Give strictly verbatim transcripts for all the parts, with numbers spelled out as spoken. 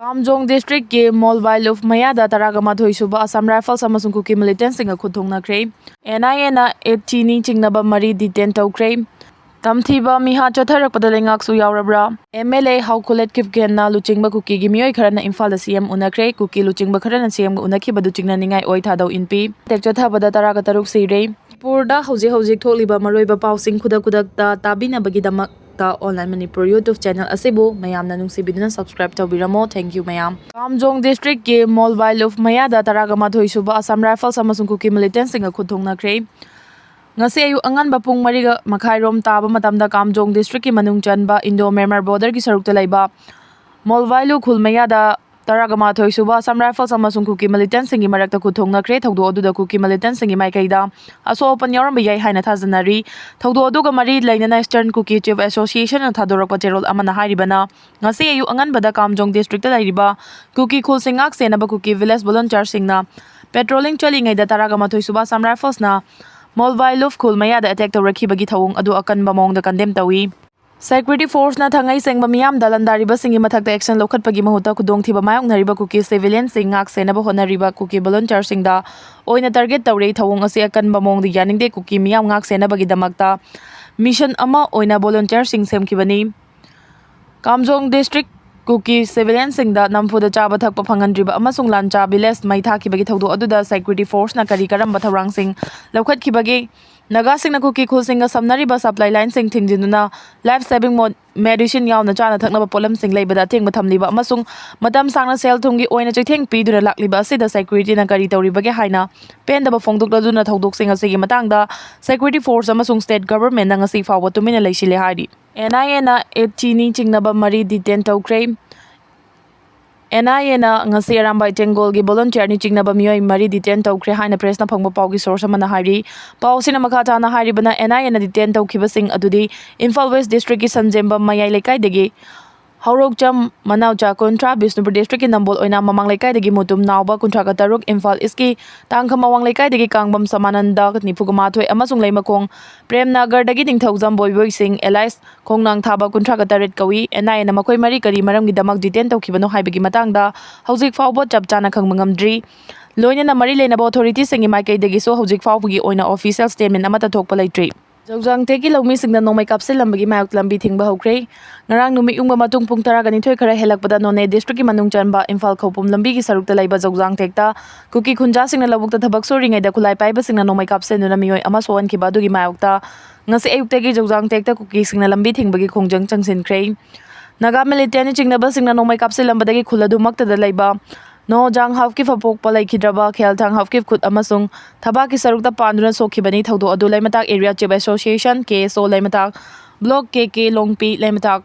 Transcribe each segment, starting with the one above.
ꯀꯥꯝꯖꯣꯡ ꯗꯤꯁꯇ꯭ꯔꯤꯛꯀꯤ ꯃꯣꯜꯕꯥꯏꯂꯨꯐ ꯃꯌꯥꯗ ꯇꯔꯥꯒ ꯃꯥꯊꯣꯏ ꯁꯨꯕ ꯑꯁꯥꯝ ꯔꯥꯏꯐꯜꯁ ꯑꯃꯁꯨꯡ ꯀꯨꯀꯤ ꯃꯤꯂꯤꯇꯦꯟꯁꯤꯡꯒ ꯈꯨꯠ ꯊꯣꯡꯅꯈ꯭ꯔꯦ꯫ ꯑꯦꯟ ꯑꯥꯏ ꯑꯦꯅ ꯑꯦꯠ ꯊꯤꯅꯤ ꯆꯤꯡꯅꯕ ꯃꯔꯤ ꯗꯤꯇꯦꯟ ꯇꯧꯈ꯭ꯔꯦ꯫ ꯇꯝꯊꯤꯕ ꯃꯤꯍꯥꯠ ꯆꯠꯊꯔꯛꯄꯗ ꯂꯩꯉꯥꯛꯁꯨ ꯌꯥꯎꯔꯕ꯭ꯔꯥ? ꯑꯦꯝ ꯑꯦꯜ ꯑꯦ ꯍꯥꯎꯈꯨꯂꯦꯠ ꯈꯤꯞꯒꯦꯟꯅ ꯂꯨꯆꯤꯡꯕ ꯀꯨꯀꯤꯒꯤ ꯃꯤꯑꯣꯏ ꯈꯔꯅ ꯏꯝꯐꯥꯜꯗ ꯁꯤ ꯑꯦꯝ ꯎꯅꯈ꯭ꯔꯦ꯫ ꯀꯨꯀꯤ ꯂꯨꯆꯤꯡꯕ ꯈꯔꯅ ꯁꯤ ꯑꯦꯝꯒ ꯎꯅꯈꯤꯕꯗꯨ ꯆꯤꯡꯅꯅꯤꯡꯉꯥꯏ ꯑꯣꯏ ꯊꯥꯗꯧ ꯏꯟꯄꯤ꯫ ꯑꯦꯇꯦꯛ ꯆꯠꯊꯕꯗ ꯇꯔꯥꯒ ꯇꯔꯨꯛ ꯁꯤꯔꯦ꯫ ꯃꯅꯤꯄꯨꯔꯗ ꯍꯧꯖꯤꯛ ꯍꯧꯖꯤꯛ ꯊꯣꯛꯂꯤꯕ ꯃꯔꯨꯑꯣꯏꯕ ꯄꯥꯎꯁꯤꯡ ꯈꯨꯗꯛ ꯈꯨꯗꯛꯇ ꯇꯥꯕꯤꯅꯕꯒꯤꯗꯃꯛꯇ Online Manipur YouTube channel ꯑꯁꯤꯕꯨ ꯃꯌꯥꯝꯅ ꯅꯨꯡꯁꯤꯕꯤꯗꯨꯅ subscribe ꯇꯧꯕꯤꯔꯝꯃꯣ꯫ Thank you ꯃꯌꯥꯝ꯫ ꯀꯥꯝꯖꯣꯡ ꯗꯤꯁꯇ꯭ꯔꯤꯛꯀꯤ ꯃꯣꯜꯕꯥꯏꯂꯨꯐ ꯃꯌꯥꯗ ꯇꯔꯥꯒ ꯃꯥꯊꯣꯏ ꯁꯨꯕ ꯑꯁꯥꯝ ꯔꯥꯏꯐꯜꯁ ꯑꯃꯁꯨꯡ ꯀꯨꯀꯤ ꯃꯤꯂꯤꯇꯦꯟꯁꯤꯡꯒ ꯈꯨꯠ ꯊꯣꯡꯅꯈ꯭ꯔꯦ꯫ ꯉꯁꯤ ꯑꯌꯨꯛ ꯑꯉꯟꯕ ꯄꯨꯡ ꯃꯔꯤꯒ ꯃꯈꯥꯏꯔꯣꯝ ꯇꯥꯕ ꯃꯇꯝꯗ ꯀꯥꯝꯖꯣꯡ ꯗꯤꯁꯇ꯭ꯔꯤꯛꯀꯤ ꯃꯅꯨꯡ ꯆꯟꯕ ꯏꯟꯗꯣ ꯃ꯭ꯌꯥꯟꯃꯥꯔ ꯕꯣꯔꯗꯔꯒꯤ ꯁꯔꯨꯛꯇ ꯂꯩꯕ ꯃꯣꯜꯕꯥꯏꯂꯨ ꯈꯨꯜ ꯃꯌꯥꯗ ꯇꯔꯥꯒ ꯃꯥꯊꯣꯏ ꯁꯨꯕ ꯑꯁꯥꯝ ꯔꯥꯏꯐꯜꯁ ꯑꯃꯁꯨꯡ ꯀꯨꯀꯤ ꯃꯤꯂꯤꯇꯦꯟꯁꯤꯡꯒꯤ ꯃꯔꯛꯇ ꯈꯨꯠ ꯊꯣꯡꯅꯈ꯭ꯔꯦ꯫ ꯊꯧꯗꯣꯛ ꯑꯗꯨꯗ ꯀꯨꯀꯤ ꯃꯤꯂꯤꯇꯦꯟꯁꯤꯡꯒꯤ ꯃꯥꯏꯀꯩꯗ ꯑꯁꯣꯛ ꯑꯄꯟ ꯌꯥꯎꯔꯝꯕ ꯌꯥꯏ ꯍꯥꯏꯅ ꯊꯥꯖꯅꯔꯤ꯫ ꯊꯧꯗꯣꯛ ꯑꯗꯨꯒ ꯃꯔꯤ ꯂꯩꯅꯅ Eastern Kuki Chief Association ꯅ ꯊꯥꯗꯣꯔꯛꯄ ꯆꯦꯔꯣꯜ ꯑꯃꯅ ꯍꯥꯏꯔꯤꯕꯅ, ꯉꯁꯤ ꯑꯌꯨꯛ ꯑꯉꯟꯕꯗ ꯀꯥꯝꯖꯣꯡ ꯗꯤꯁꯇ꯭ꯔꯤꯛꯇ ꯂꯩꯔꯤꯕ ꯀꯨꯀꯤ ꯈꯨꯜꯁꯤꯡ ꯉꯥꯛ ꯁꯦꯟꯅꯕ ꯀꯨꯀꯤ ꯚꯤꯂꯦꯖ ꯚꯣꯂꯨꯟꯇꯤꯌꯔꯁꯤꯡꯅ ꯄꯦꯇ꯭ꯔꯣꯂꯤꯡ ꯆꯠꯂꯤꯉꯩꯗ ꯇꯔꯥꯒ ꯃꯥꯊꯣꯏ ꯁꯨꯕ ꯑꯁꯥꯝ ꯔꯥꯏꯐꯜꯁꯅ ꯃꯣꯜꯕꯥꯏꯂꯨꯐ ꯈꯨꯜ ꯃꯌꯥꯗ ꯑꯦꯇꯦꯛ ꯇꯧꯔꯛꯈꯤꯕꯒꯤ ꯊꯧꯑꯣꯡ ꯑꯗꯨ ꯑꯀꯟꯕ ꯃꯑꯣꯡꯗ ꯀꯟꯗꯦꯝ ꯇꯧꯏ꯫ ꯁꯦꯀ꯭ꯌꯨꯔꯤꯇꯤ ꯐꯣꯔꯁꯅ ꯊꯥꯡꯉꯩ ꯁꯦꯡꯕ ꯃꯤꯌꯥꯝꯗ ꯂꯥꯟꯗꯥꯔꯤꯕꯁꯤꯡꯒꯤ ꯃꯊꯛꯇ ꯑꯦꯛꯁꯟ ꯂꯧꯈꯠꯄꯒꯤ ꯃꯍꯨꯠꯇ ꯈꯨꯗꯣꯡꯊꯤꯕ ꯃꯥꯌꯣꯛꯅꯔꯤꯕ ꯀꯨꯀꯤ ꯁꯤꯚꯤꯂꯤꯌꯟꯁꯤꯡ ꯉꯥꯛ ꯁꯦꯟꯅꯕ ꯍꯣꯠꯅꯔꯤꯕ ꯀꯨꯀꯤ ꯚꯣꯂꯨꯟꯇꯤꯌꯔꯁꯤꯡꯗ ꯑꯣꯏꯅ ꯇꯥꯔꯒꯦꯠ ꯇꯧꯔꯦ꯫ ꯊꯧꯑꯣꯡ ꯑꯁꯤ ꯑꯀꯟꯕ ꯃꯑꯣꯡꯗ ꯌꯥꯅꯤꯡꯗꯦ꯫ ꯀꯨꯀꯤ ꯃꯤꯌꯥꯝ ꯉꯥꯛ ꯁꯦꯟꯅꯕꯒꯤꯗꯃꯛꯇ ꯃꯤꯁꯟ ꯑꯃ ꯑꯣꯏꯅ ꯚꯣꯂꯨꯟꯇꯤꯌꯔꯁꯤꯡ ꯁꯦꯝꯈꯤꯕꯅꯤ꯫ ꯀꯥꯝꯖꯣꯡ ꯗꯤꯁꯇ꯭ꯔꯤꯛ ꯀꯨꯀꯤ ꯁꯤꯚꯤꯂꯤꯌꯟꯁꯤꯡꯗ ꯅꯝꯐꯨꯗ ꯆꯥꯕ ꯊꯛꯄ ꯐꯪꯍꯟꯗ꯭ꯔꯤꯕ ꯑꯃꯁꯨꯡ ꯂꯥꯟꯆꯥ ꯚꯤꯂꯦꯖ ꯃꯩ ꯊꯥꯈꯤꯕꯒꯤ ꯊꯧꯗꯣꯛ ꯑꯗꯨꯗ ꯁꯦꯀ꯭ꯌꯨꯔꯤꯇꯤ ꯐꯣꯔꯁꯅ ꯀꯔꯤ ꯀꯔꯝꯕ ꯊꯧꯔꯥꯡꯁꯤꯡ ꯂꯧꯈꯠꯈꯤꯕꯒꯦ? ꯅꯥꯒꯥꯁꯤꯡꯅ ꯀꯨꯀꯤ ꯈꯨꯜꯁꯤꯡꯒ ꯁꯝꯅꯔꯤꯕ ꯁꯄ꯭ꯂꯥꯏ ꯂꯥꯏꯟꯁꯤꯡ ꯊꯤꯡꯖꯤꯟꯗꯨꯅ ꯂꯥꯏꯐ ꯁꯦꯚꯤꯡ ꯃꯦꯗꯤꯁꯤꯟ ꯌꯥꯎꯅ ꯆꯥꯅ ꯊꯛꯅꯕ ꯄꯣꯠꯂꯝꯁꯤꯡ ꯂꯩꯕꯗ ꯑꯊꯤꯡꯕ ꯊꯝꯂꯤꯕ ꯑꯃꯁꯨꯡ ꯃꯇꯝ ꯁꯥꯡꯅ ꯁꯦꯜ ꯊꯨꯝꯒꯤ ꯑꯣꯏꯅ ꯆꯩꯊꯦꯡ ꯄꯤꯗꯨꯅ ꯂꯥꯛꯂꯤꯕ ꯑꯁꯤꯗ ꯁꯦꯀ꯭ꯌꯨꯔꯤꯇꯤꯅ ꯀꯔꯤ ꯇꯧꯔꯤꯕꯒꯦ ꯍꯥꯏꯅ ꯄꯦꯟꯗꯕ ꯐꯣꯡꯗꯣꯛꯂꯗꯨꯅ ꯊꯧꯗꯣꯛꯁꯤꯡ ꯑꯁꯤꯒꯤ ꯃꯇꯥꯡꯗ ꯁꯦꯀ꯭ꯌꯨꯔꯤꯇꯤ ꯐꯣꯔꯁ ꯑꯃꯁꯨꯡ ꯁ꯭ꯇꯦꯠ ꯒꯚꯔꯟꯃꯦꯟꯠꯅ ꯉꯁꯤ ꯐꯥꯎꯕ ꯇꯨꯃꯤꯟꯅ ꯂꯩꯁꯤꯜꯂꯦ ꯍꯥꯏꯔꯤ꯫ ꯑꯦꯟ ꯑꯥꯏ ꯑꯦꯅ ꯑꯦꯠ ꯊꯤꯅꯤ ꯆꯤꯡꯅꯕ ꯃꯔꯤ ꯗꯤꯇꯦꯟ ꯇꯧꯈ꯭ꯔꯦ꯫ ꯑꯦꯟ ꯑꯥꯏ ꯑꯦꯅ ꯉꯁꯤ ꯑꯔꯥꯝꯕꯥꯏ ꯇꯦꯡꯒꯣꯜꯒꯤ ꯚꯣꯂꯨꯟꯇꯤꯌꯔꯅꯤ ꯆꯤꯡꯅꯕ ꯃꯤꯑꯣꯏ ꯃꯔꯤ ꯗꯤꯇꯦꯟ ꯇꯧꯈ꯭ꯔꯦ ꯍꯥꯏꯅ ꯄ꯭ꯔꯦꯁꯅ ꯐꯪꯕ ꯄꯥꯎꯒꯤ ꯁꯣꯔꯁ ꯑꯃꯅ ꯍꯥꯏꯔꯤ꯫ ꯄꯥꯎ ꯑꯁꯤꯅ ꯃꯈꯥ ꯇꯥꯅ ꯍꯥꯏꯔꯤꯕꯅ, ꯑꯦꯟ ꯑꯥꯏ ꯑꯦꯅ ꯗꯤꯇꯦꯟ ꯇꯧꯈꯤꯕꯁꯤꯡ ꯑꯗꯨꯗꯤ ꯏꯝꯐꯥꯜ ꯋꯦꯁ ꯗꯤꯁꯇ꯭ꯔꯤꯛꯀꯤ ꯁꯟꯖꯦꯝꯕꯝ ꯃꯌꯥꯏ ꯂꯩꯀꯥꯏꯗꯒꯤ ꯍꯧꯔꯣꯛꯆꯝ ꯃꯅꯥꯎꯆꯥ ꯀꯨꯟꯊ꯭ꯔꯥ, ꯕꯤꯁꯅꯨꯄꯨꯔ ꯗꯤꯁꯇ꯭ꯔꯤꯛꯀꯤ ꯅꯝꯕꯣꯜ ꯑꯣꯏꯅ ꯃꯃꯥꯡ ꯂꯩꯀꯥꯏꯗꯒꯤ ꯃꯨꯇꯨꯝ ꯅꯥꯎꯕ ꯀꯨꯟꯊ꯭ꯔꯥꯒ ꯇꯔꯨꯛ, ꯏꯝꯐꯥꯜ ꯏꯁꯀꯤ ꯇꯥꯡꯈꯃꯋꯥꯡ ꯂꯩꯀꯥꯏꯗꯒꯤ ꯀꯥꯡꯕꯝ ꯁꯃꯥꯅꯟꯗ ꯅꯤꯐꯨꯒ ꯃꯥꯊꯣꯏ ꯑꯃꯁꯨꯡ ꯂꯩꯃꯈꯣꯡ ꯄ꯭ꯔꯦꯝꯅꯒꯔꯗꯒꯤ ꯅꯤꯡꯊꯧꯖꯝ ꯕꯣꯏꯕꯣꯏ ꯁꯤꯡ ꯑꯦꯂꯥꯏꯁ ꯈꯣꯡꯅꯥꯡ ꯊꯥꯕ ꯀꯨꯟꯊ꯭ꯔꯥꯒ ꯇꯔꯦꯠ ꯀꯧꯏ꯫ ꯑꯦꯟ ꯑꯥꯏ ꯑꯦꯅ ꯃꯈꯣꯏ ꯃꯔꯤ ꯀꯔꯤ ꯃꯔꯝꯒꯤꯗꯃꯛ ꯗꯤꯇꯦꯟ ꯇꯧꯈꯤꯕꯅꯣ ꯍꯥꯏꯕꯒꯤ ꯃꯇꯥꯡꯗ ꯍꯧꯖꯤꯛ ꯐꯥꯎꯕ ꯆꯞ ꯆꯥꯅ ꯈꯪꯕ ꯉꯝꯗ꯭ꯔꯤ꯫ ꯂꯣꯏꯅꯅ ꯃꯔꯤ ꯂꯩꯅꯕ ꯑꯣꯊꯣꯔꯤꯇꯤꯁꯤꯡꯒꯤ ꯃꯥꯏꯀꯩꯗꯒꯤꯁꯨ ꯍꯧꯖꯤꯛ ꯐꯥꯎꯕꯒꯤ ꯑꯣꯏꯅ ꯑꯣꯐꯤꯁꯤꯌꯦꯜ ꯁ꯭ꯇꯦꯠꯃꯦꯟ ꯑꯃꯠꯇ ꯊꯣꯛꯄ ꯂꯩꯇ꯭ꯔꯤ꯫ ꯖꯧꯖꯥꯡ ꯇꯦꯛꯀꯤ ꯂꯧꯃꯤꯁꯤꯡꯅ ꯅꯣꯡꯃꯩ ꯀꯥꯞꯁꯤꯜꯂꯝꯕꯒꯤ ꯃꯥꯌꯣꯛꯇ ꯂꯝꯕꯤ ꯊꯤꯡꯕ ꯍꯧꯈ꯭ꯔꯦ꯫ ꯉꯔꯥꯡ ꯅꯨꯃꯤꯠ ꯌꯨꯡꯕ ꯃꯇꯨꯡ ꯄꯨꯡ ꯇꯔꯥꯒ ꯅꯤꯊꯣꯏ ꯈꯔ ꯍꯦꯜꯂꯛꯄꯗ ꯅꯣꯅꯦ ꯗꯤꯁꯇ꯭ꯔꯤꯛꯀꯤ ꯃꯅꯨꯡ ꯆꯟꯕ ꯏꯝꯐꯥꯜ ꯈꯧꯄꯨꯝ ꯂꯝꯕꯤꯒꯤ ꯁꯔꯨꯛꯇ ꯂꯩꯕ ꯖꯧꯖꯥꯡ ꯇꯦꯛꯇ ꯀꯨꯀꯤ ꯈꯨꯟꯖꯥꯁꯤꯡꯅ ꯂꯧꯕꯨꯛꯇ ꯊꯕꯛ ꯁꯨꯔꯤꯉꯩꯗ ꯈꯨꯠꯂꯥꯏ ꯄꯥꯏꯕꯁꯤꯡꯅ ꯅꯣꯡꯃꯩ ꯀꯥꯞꯁꯤꯟꯗꯨꯅ ꯃꯤꯑꯣꯏ ꯑꯃ ꯁꯣꯛꯍꯟꯈꯤꯕ ꯑꯗꯨꯒꯤ ꯃꯥꯌꯣꯛꯇ ꯉꯁꯤ ꯑꯌꯨꯛꯇꯒꯤ ꯖꯧꯖꯥꯡ ꯇꯦꯛꯇ ꯀꯨꯀꯤꯁꯤꯡꯅ ꯂꯝꯕꯤ ꯊꯤꯡꯕꯒꯤ ꯈꯣꯡꯖꯪ ꯆꯪꯁꯤꯟꯈ꯭ꯔꯦ꯫ ꯅꯥꯒꯥ ꯃꯤꯂꯤꯇꯦꯟꯅ ꯆꯤꯡꯅꯕꯁꯤꯡꯅ ꯅꯣꯡꯃꯩ ꯀꯥꯞꯁꯤꯜꯂꯝꯕꯗꯒꯤ ꯈꯨꯜ ꯑꯗꯨꯃꯛꯇꯗ ꯂꯩꯕ ꯅꯣ ꯖꯥꯡ ꯍꯥꯎꯀꯤ ꯐꯄꯣꯛꯄ ꯂꯩꯈꯤꯗ꯭ꯔꯕ ꯈꯦꯜ ꯊꯥꯡ ꯍꯥꯎꯀꯤ ꯈꯨꯠ ꯑꯃꯁꯨꯡ ꯊꯕꯥꯛꯀꯤ ꯁꯔꯨꯛꯇ ꯄꯥꯟꯗꯨꯅ ꯁꯣꯛꯈꯤꯕꯅꯤ꯫ ꯊꯧꯗꯣꯛ ꯑꯗꯨ ꯂꯩꯃꯇꯥꯛ ꯑꯦꯔꯤꯌꯥ ꯆꯤꯞ ꯑꯦꯁꯣꯁꯤꯌꯦꯁꯟ, ꯀꯦ ꯑꯦꯁ ꯑꯣ ꯂꯩꯃꯇꯥꯛ, ꯕ꯭ꯂꯣꯛ ꯀꯦ ꯀꯦ ꯂꯣꯡꯄꯤ ꯂꯩꯃꯇꯥꯛ,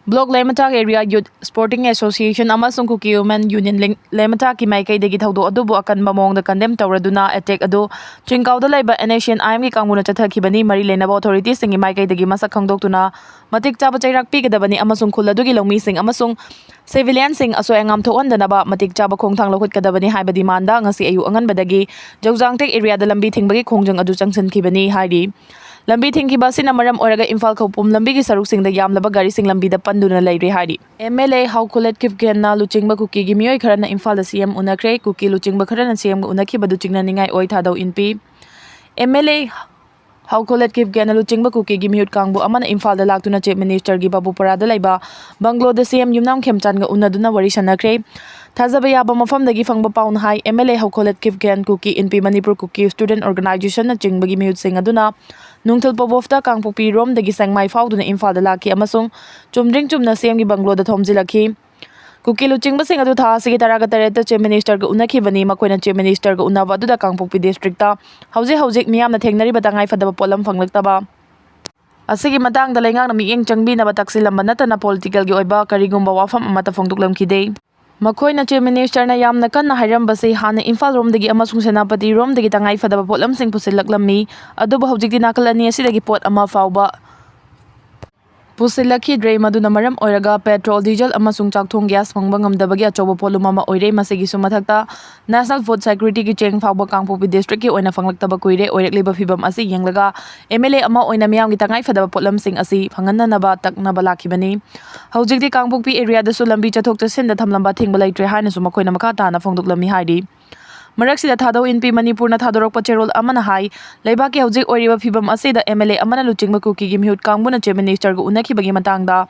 ꯕ꯭ꯂꯣꯛ ꯂꯩꯃꯇꯥꯛ ꯑꯦꯔꯤꯌꯥ ꯌꯨꯠ ꯁ꯭ꯄꯣꯔꯇꯤꯡ ꯑꯦꯁꯣꯁꯤꯌꯦꯁꯟ ꯑꯃꯁꯨꯡ ꯀꯨꯀꯤ ꯋꯨꯃꯦꯟ ꯌꯨꯅꯤꯌꯟ ꯂꯩ-, ꯂꯩꯃꯇꯥꯛꯀꯤ ꯃꯥꯏꯀꯩꯗꯒꯤ ꯊꯧꯗꯣꯛ ꯑꯗꯨꯕꯨ ꯑꯀꯟꯕ ꯃꯑꯣꯡꯗ ꯀꯟꯗꯦꯝ ꯇꯧꯔꯗꯨꯅ ꯑꯦꯇꯦꯛ ꯑꯗꯨ ꯆꯤꯡꯀꯥꯎꯗ ꯂꯩꯕ ꯑꯦꯟ ꯑꯦꯁ ꯁꯤ ꯑꯦꯟ ꯑꯥꯏ ꯑꯦꯝꯒꯤ ꯀꯥꯡꯕꯨꯅ ꯆꯠꯊꯈꯤꯕꯅꯤ꯫ ꯃꯔꯤ ꯂꯩꯅꯕ ꯑꯣꯊꯣꯔꯤꯇꯤꯁꯤꯡꯒꯤ ꯃꯥꯏꯀꯩꯗꯒꯤ ꯃꯁꯛ ꯈꯪꯗꯣꯛꯇꯨꯅ ꯃꯇꯤꯛ ꯆꯥꯕ ꯆꯩꯔꯥꯛ ꯄꯤꯒꯗꯕꯅꯤ ꯑꯃꯁꯨꯡ ꯈꯨꯜ ꯑꯗꯨꯒꯤ ꯂꯧꯃꯤꯁꯤꯡ ꯑꯃꯁꯨꯡ ꯁꯤꯚꯤꯂꯤꯌꯟꯁꯤꯡ ꯑꯁꯣꯏ ꯑꯉꯥꯝ ꯊꯣꯛꯍꯟꯗꯅꯕ ꯃꯇꯤꯛ ꯆꯥꯕ ꯈꯣꯡꯊꯥꯡ ꯂꯧꯈꯠꯀꯗꯕꯅꯤ ꯍꯥꯏꯕ ꯗꯤꯃꯥꯟꯗ ꯉꯁꯤ ꯑꯌꯨꯛ ꯑꯉꯟꯕꯗꯒꯤ ꯖꯧꯖꯥꯡꯇꯦꯛ ꯑꯦꯔꯤꯌꯥꯗ ꯂꯝꯕꯤ ꯊꯤꯡꯕꯒꯤ ꯈꯣꯡꯖꯪ ꯑꯗꯨ ꯆꯪꯁꯤꯟꯈꯤꯕꯅꯤ ꯍꯥꯏꯔꯤ꯫ ꯂꯝꯕꯤ ꯊꯤꯡꯈꯤꯕ ꯑꯁꯤꯅ ꯃꯔꯝ ꯑꯣꯏꯔꯒ ꯏꯝꯐꯥꯜ ꯈꯧꯄꯨꯝ ꯂꯝꯕꯤꯒꯤ ꯁꯔꯨꯛꯁꯤꯡꯗ ꯌꯥꯝꯂꯕ ꯒꯥꯔꯤꯁꯤꯡ ꯂꯝꯕꯤꯗ ꯄꯟꯗꯨꯅ ꯂꯩꯔꯦ ꯍꯥꯏꯔꯤ꯫ ꯑꯦꯝ ꯑꯦꯜ ꯑꯦ ꯍꯥꯎꯈꯣꯂꯦꯠ ꯀꯤꯞꯒꯦꯟꯅ ꯂꯨꯆꯤꯡꯕ ꯀꯨꯀꯤꯒꯤ ꯃꯤꯑꯣꯏ ꯈꯔꯅ ꯏꯝꯐꯥꯜꯗ ꯁꯤ ꯑꯦꯝ ꯎꯅꯈ꯭ꯔꯦ꯫ ꯀꯨꯀꯤ ꯂꯨꯆꯤꯡꯕ ꯈꯔꯅ ꯁꯤ ꯑꯦꯝꯒ ꯎꯅꯈꯤꯕꯗꯨ ꯆꯤꯡꯅꯅꯤꯡꯉꯥꯏ ꯑꯣꯏ, ꯊꯥꯗꯧ ꯏꯟꯄꯤ꯫ ꯑꯦꯝ ꯑꯦꯜ ꯑꯦ ꯍꯥꯎꯈꯣꯂꯦꯠ ꯀꯤꯞꯒꯦꯟꯅ ꯂꯨꯆꯤꯡꯕ ꯀꯨꯀꯤꯒꯤ ꯃꯤꯍꯨꯠ ꯀꯥꯡꯕꯨ ꯑꯃꯅ ꯏꯝꯐꯥꯜꯗ ꯂꯥꯛꯇꯨꯅ ꯆꯤꯐ ꯃꯤꯅꯤꯁꯇꯔꯒꯤ ꯕꯥꯕꯨꯄꯥꯔꯥꯗ ꯂꯩꯕ ꯕꯪꯒ꯭ꯂꯣꯗ ꯁꯤ ꯑꯦꯝ ꯌꯨꯝꯅꯥꯝ ꯈꯦꯝꯆꯥꯟꯒ ꯎꯅꯗꯨꯅ ꯋꯥꯔꯤ ꯁꯥꯟꯅꯈ꯭ꯔꯦ꯫ ꯊꯥꯖꯕ ꯌꯥꯕ ꯃꯐꯝꯗꯒꯤ ꯐꯪꯕ ꯄꯥꯎꯅ ꯍꯥꯏ, M L A Haokholet Kipgen, Kuki Inpi Manipur Kuki student ꯑꯣꯔꯒꯅꯥꯏꯖꯦꯁꯟꯅꯆꯤꯡꯕꯒꯤ ꯃꯤꯍꯨꯠꯁꯤꯡ ꯑꯗꯨꯅ ꯅꯨꯡꯊꯤꯜ ꯄꯣꯕꯣꯐꯇ ꯀꯥꯡꯄꯣꯛꯄꯤ ꯔꯣꯝꯗꯒꯤ ꯁꯦꯡꯃꯥꯏ ꯐꯥꯎꯗꯨꯅ ꯏꯝꯐꯥꯜꯗ ꯂꯥꯛꯈꯤ ꯑꯃꯁꯨꯡ ꯆꯨꯝꯗ꯭ꯔꯤꯡ ꯆꯨꯝꯅ ꯁꯤ ꯑꯦꯝꯒꯤ ꯕꯪꯒ꯭ꯂꯣꯗ ꯊꯣꯝꯖꯤꯜꯂꯛꯈꯤ꯫ ꯀꯨꯀꯤ ꯂꯨꯆꯤꯡꯕꯁꯤꯡ ꯑꯗꯨ ꯊꯥ ꯑꯁꯤꯒꯤ ꯇꯔꯥꯒ ꯇꯔꯦꯠꯇ ꯆꯤꯐ ꯃꯤꯅꯤꯁꯇꯔꯒ ꯎꯅꯈꯤꯕꯅꯤ꯫ ꯃꯈꯣꯏꯅ ꯆꯤꯐ ꯃꯤꯅꯤꯁꯇꯔꯒ ꯎꯅꯕ ꯑꯗꯨꯗ ꯀꯥꯡꯄꯣꯛꯄꯤ ꯗꯤꯁꯇ꯭ꯔꯤꯛꯇ ꯍꯧꯖꯤꯛ ꯍꯧꯖꯤꯛ ꯃꯤꯌꯥꯝꯅ ꯊꯦꯡꯅꯔꯤꯕ ꯇꯉꯥꯏꯐꯗꯕ ꯄꯣꯠꯂꯝ ꯐꯪꯂꯛꯇꯕ ꯑꯁꯤꯒꯤ ꯃꯇꯥꯡꯗ ꯂꯩꯉꯥꯛꯅ ꯃꯤꯠꯌꯦꯡ ꯆꯪꯕꯤꯅꯕ ꯇꯛꯁꯤꯜꯂꯝꯕ ꯅꯠꯇꯅ ꯄꯣꯂꯤꯇꯤꯀꯦꯜꯒꯤ ꯑꯣꯏꯕ ꯀꯔꯤꯒꯨꯝꯕ ꯋꯥꯐꯝ ꯑꯃꯠꯇ ꯐꯣꯡꯗꯣꯛꯂꯝꯈꯤꯗꯦ꯫ ꯃꯈꯣꯏꯅ ꯆꯤꯐ ꯃꯤꯅꯤꯁꯇꯔꯅ ꯌꯥꯝꯅ ꯀꯟꯅ ꯍꯥꯏꯔꯝꯕꯁꯤ ꯍꯥꯟꯅ ꯏꯝꯐꯥꯜ ꯔꯣꯝꯗꯒꯤ ꯑꯃꯁꯨꯡ ꯁꯦꯅꯥꯄꯇꯤ ꯔꯣꯝꯗꯒꯤ ꯇꯉꯥꯏꯐꯗꯕ ꯄꯣꯠꯂꯝꯁꯤꯡ ꯄꯨꯁꯤꯜꯂꯛꯂꯝꯃꯤ, ꯑꯗꯨꯕꯨ ꯍꯧꯖꯤꯛꯇꯤ ꯅꯥꯀꯜ ꯑꯅꯤ ꯑꯁꯤꯗꯒꯤ ꯄꯣꯠ ꯑꯃ ꯐꯥꯎꯕ ꯄꯨꯁꯤꯜꯂꯛꯈꯤꯗ꯭ꯔꯦ꯫ ꯃꯗꯨꯅ ꯃꯔꯝ ꯑꯣꯏꯔꯒ ꯄꯦꯇ꯭ꯔꯣꯜ, ꯗꯤꯖꯜ ꯑꯃꯁꯨꯡ ꯆꯥꯛꯊꯣꯡ ꯒ꯭ꯌꯥꯁ ꯐꯪꯕ ꯉꯝꯗꯕꯒꯤ ꯑꯆꯧꯕ ꯄꯣꯠꯂꯨꯝ ꯑꯃ ꯑꯣꯏꯔꯦ꯫ ꯃꯁꯤꯒꯤꯁꯨ ꯃꯊꯛꯇ National Food Security ꯒꯤ ꯆꯦꯡ ꯐꯥꯎꯕ ꯀꯥꯡꯄꯣꯛꯄꯤ ꯗꯤꯁꯇ꯭ꯔꯤꯛꯀꯤ ꯑꯣꯏꯅ ꯐꯪꯂꯛꯇꯕ ꯀꯨꯏꯔꯦ꯫ ꯑꯣꯏꯔꯛꯂꯤꯕ ꯐꯤꯕꯝ ꯑꯁꯤ ꯌꯦꯡꯂꯒ MLA ꯑꯃ ꯑꯣꯏꯅ ꯃꯤꯌꯥꯝꯒꯤ ꯇꯉꯥꯏꯐꯗꯕ ꯄꯣꯠꯂꯝꯁꯤꯡ ꯑꯁꯤ ꯐꯪꯍꯟꯅꯅꯕ ꯇꯛꯅꯕ ꯂꯥꯛꯈꯤꯕꯅꯤ꯫ ꯍꯧꯖꯤꯛꯇꯤ ꯀꯥꯡꯄꯣꯛꯄꯤ ꯑꯦꯔꯤꯌꯥꯗꯁꯨ ꯂꯝꯕꯤ ꯆꯠꯊꯣꯛ ꯆꯠꯁꯤꯟꯗ ꯊꯝꯂꯝꯕ ꯑꯊꯤꯡꯕ ꯂꯩꯇ꯭ꯔꯦ ꯍꯥꯏꯅꯁꯨ ꯃꯈꯣꯏꯅ ꯃꯈꯥ ꯇꯥꯅ ꯐꯣꯡꯗꯣꯛꯂꯝꯃꯤ ꯍꯥꯏꯔꯤ꯫ ꯃꯔꯛꯁꯤꯗ ꯊꯥꯗꯧ ꯏꯟꯄꯤ ꯃꯅꯤꯄꯨꯔꯅ ꯊꯥꯗꯣꯔꯛꯄ ꯆꯦꯔꯣꯜ ꯑꯃꯅ ꯍꯥꯏ, ꯂꯩꯕꯥꯛꯀꯤ ꯍꯧꯖꯤꯛ ꯑꯣꯏꯔꯤꯕ ꯐꯤꯕꯝ ꯑꯁꯤꯗ MLA ꯑꯃꯅ ꯂꯨꯆꯤꯡꯕ ꯀꯨꯀꯤꯒꯤ ꯃꯤꯍꯨꯠ ꯀꯥꯡꯕꯨꯅ Chief Minister ꯒ ꯎꯅꯈꯤꯕꯒꯤ ꯃꯇꯥꯡꯗ